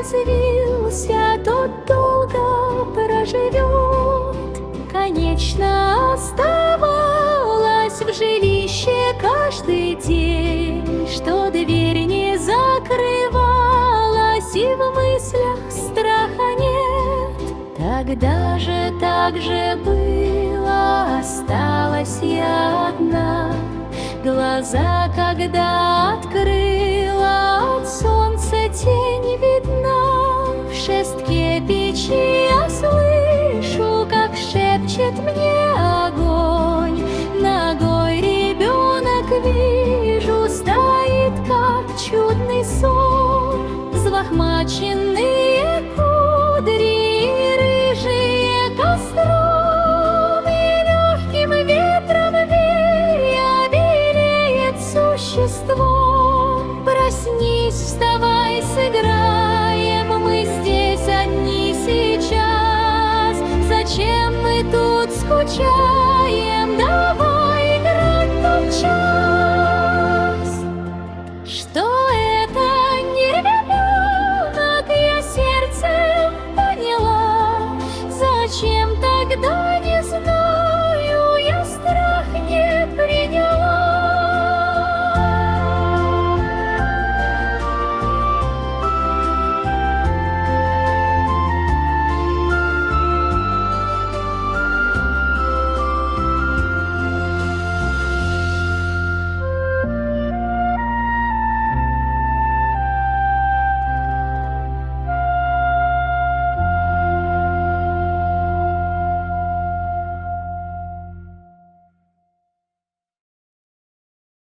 Резвился, тот долго проживет. Конечно, оставалась в жилище каждый день, что дверь не закрывалась, и в мыслях страха нет. Тогда же так же было, осталась я одна. Глаза, когда открыла, от солнца тень видна. В шестке печи я слышу, как шепчет мне огонь. Нагой ребенок вижу, стоит, как чудный сон. Взлохмаченные кудри, рыжие костром, и легким ветром вея белеет существо. Проснись, вставай, сыграем, мы здесь одни сейчас. Зачем мы тут скучаем?